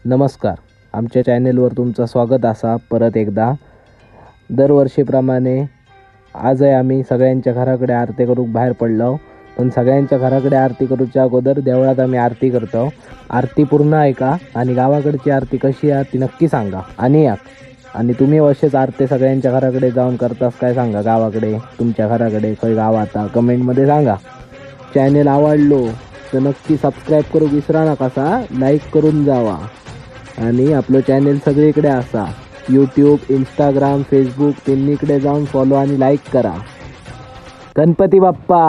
नमस्कार, आमच्या चॅनेलवर तुमचं स्वागत असा परत एकदा। दरवर्षीप्रमाणे आजही आम्ही सगळ्यांच्या घराकडे आरती करूक बाहेर पडलो, पण सगळ्यांच्या घराकडे आरती करूच्या अगोदर देवळात आम्ही आरती करतो। आरती पूर्ण ऐका आणि गावाकडची आरती कशी आहे ती नक्की सांगा। आणि या आणि तुम्ही असेच आरती सगळ्यांच्या घराकडे जाऊन करतास काय सांगा, गावाकडे तुमच्या घराकडे खंय गावात कमेंटमध्ये सांगा। चॅनेल आवडलो तर नक्की सबस्क्राईब करू विसरा नकासा, लाईक करून जावा आणि आपलं चॅनेल सगळीकडे असा यूट्यूब, इंस्टाग्राम, फेसबुक तिन्हीकडे जाऊन फॉलो आणि लाईक करा। गणपती बाप्पा।